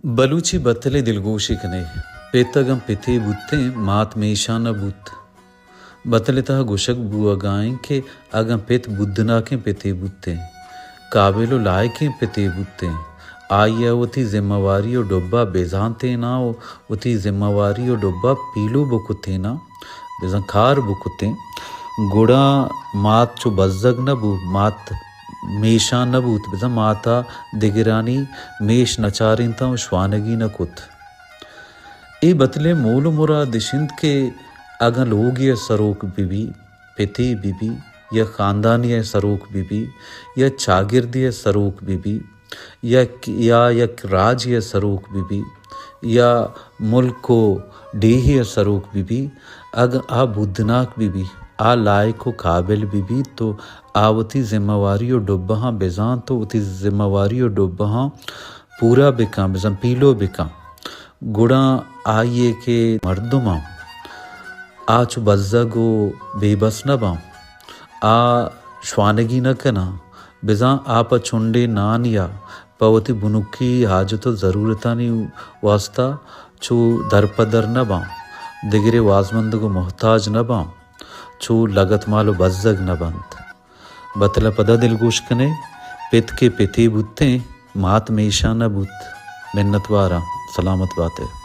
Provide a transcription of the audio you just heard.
بلوچی بتلے دلگوشی کنے، پت اگاں پتے بوتیں، مات میشاں نہ بوت۔ بتلے تہا گوشگ بوہگا ایں کہ اگاں پت بودناکیں پتے بوتیں، قابل و لائقیں پتے بوتیں، آئی ء وتی ذمہ واری و ڈبہ بزانتیناں و وتی ذمہ واری و ڈبہ پیلو بکتیناں، بزاں کار بکتیں، گڑا مات چو بزگ نہ بو، مات میشاں نہ بوت، بزاں ماتا دگرانی میش نہ چارینتاں و شوانگی نہ کت۔ اے بتلے مول و مراد اش انت کہ اگاں لوگے ء سروک بہ بی، پتے بہ بی، یا خاندانے ء سروک بہ بی، یا چاگردے ء سروک بہ بی، یا، یا یک راجے ء سروک بہ بی، یا ملک و ڈیہے ء سروک بہ بی، اگاں آ بودناک بہ بی، آ لائق و قابل بہ بیت تو آ وتی ذمہ واری و ڈبہاں بزانت و وتی ذمہ واری و ڈبہاں پورا بکن، بزاں پیلو بکن، گڑا آئی ء کہ مردماں آ چو بزگ و بے بس نہ باں، آ شوانگی نہ کناں، بزاں آ پہ چنڈے نانیا پہ وتی بنکی حاجت و ضرورتانی واسطہ چو درپدر نہ باں، دگرے وازمندگ و محتاج نہ باں، چو لگت مال و بزگ نہ بنت۔ بتلہ پدا دلگوش کنے، پت کہ پتے بوتیں، مات میشاں نہ بوت۔ منتواراں، سلامت باتے۔